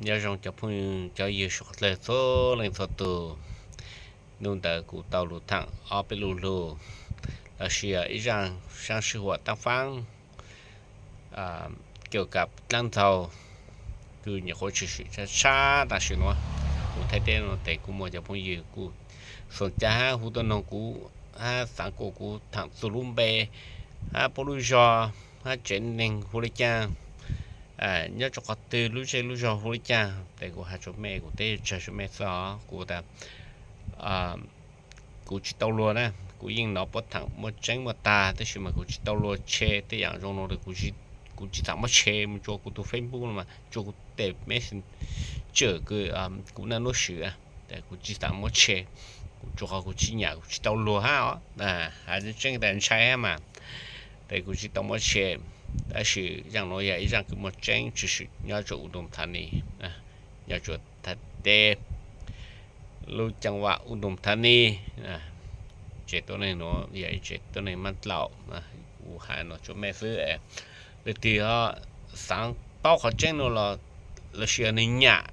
Nyob zoo cov phooj cov ywg suav dlawg txhua leej txhua tus. Nub ntawd kuv tau lug thaam ob peb lug lug, lossis ib zaaj saab sij huam taab faab, kawm kam dlaab ntxaug, kws nyuam qhuav tshwm sim tshab tshab tam sim nuav. Kuv Thaib teb nuav tes kuv muaj cov phooj ywg kuj xoom ca hab hu tuaj noog kuv, hab xaav kuas kuv thaam txug lub npe, hab puab lub zog, hab tsev neeg hu le caag, nyob rua qhov twg, lub zej lub zog hu le caag. Tes kuv has rua mej, kuv teb tsawg rua mej xwb os. Kuv tas kuv tsis tau luag na, kuv yeej nov puab thaam muaj tseeb muaj tag, tab sis mas kuv tsis tau luag tshe tej yaam zoo nuav, kuv tsis xaav muab tshe mus tsua kuv tug Facebook los mas tsua kuv tej Messenger kws kuv naj nuab swm, kuv tsis xaav muab tshe, kuv tsua qhov kuv tsis nyam, kuv tsis tau luag hab os. Has tseeb tas ntshai hab mas, tes kuv tsis tau muab tshe. Tab sis zaaj nuav yog ib zaaj kws muaj tseeb tshwm sim nyob rua U Doos Thav Nis, nyob rua Thaib teb lub ceev vaj U Doos Thav Nis. Tsev tuab neeg nuav yog ib tsev tuab neeg mab dlaum, kuv has nuav rua mej xwb. Leej twg ho xaav paub qhov tseeb nuav los, lossis yog nwg nyam,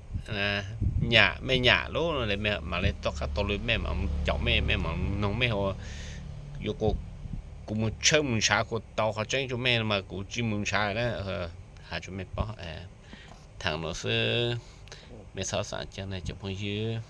nyam, mej nyam lub le mej mam le txoj qab taug lw, mej mam caum mej, mej mam noog mej, yuav kuas kuv mus tshawb mus ntshav kuas tau qhov tseeb rua mej mas kuv tsis mus ntshav na. Has rua mej paub, thaam nuav xwb, mej txhob xaav caag na cov phooj ywg.